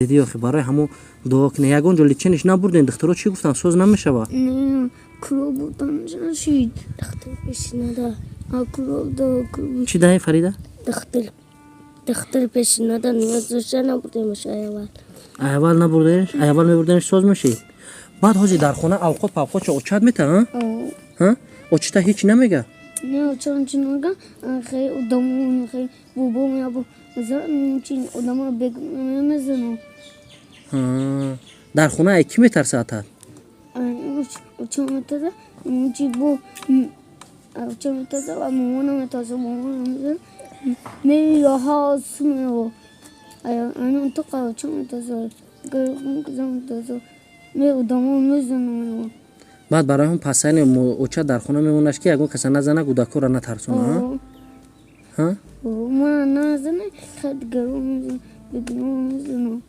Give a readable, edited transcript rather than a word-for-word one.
Диди, охи, барои ҳамо дуо кунед. Ягон ҷо лечение ш набурдем? Духтуро чӣ гуфтанд, соз намешава? Не, кулоб бурдан нашид. Духтур пеш нада. А кулоб да кулоб. Чӣ даҳе, Фарида? Духтур пеш нада, ниёз дошта набурдемаш аввал. Аввал набурдеш, аввал мебурденш, соз мешид. Баъд ҳозир дар хона авқот павқотчо очат мета? Ҳа, очита ҳеч намега? Не, чон чи нага, хей одамо, хей бобо меабо чи одамо бег мезанам. Дар хона ай кӣ метарса атат? Оча метарса, чи бо оча метарса ва мамона метарса, мамона мезана, меяҳас мео ана тоқа оча метарса, метарса, ме одамо мезанам. Баъд барои ҳам пасани оча дар хона мемонаш, ки ягон каса назана, кӯдакҳоро натарсона. Мана назана, хел дигаро мезана, бегуноҳ мезанам.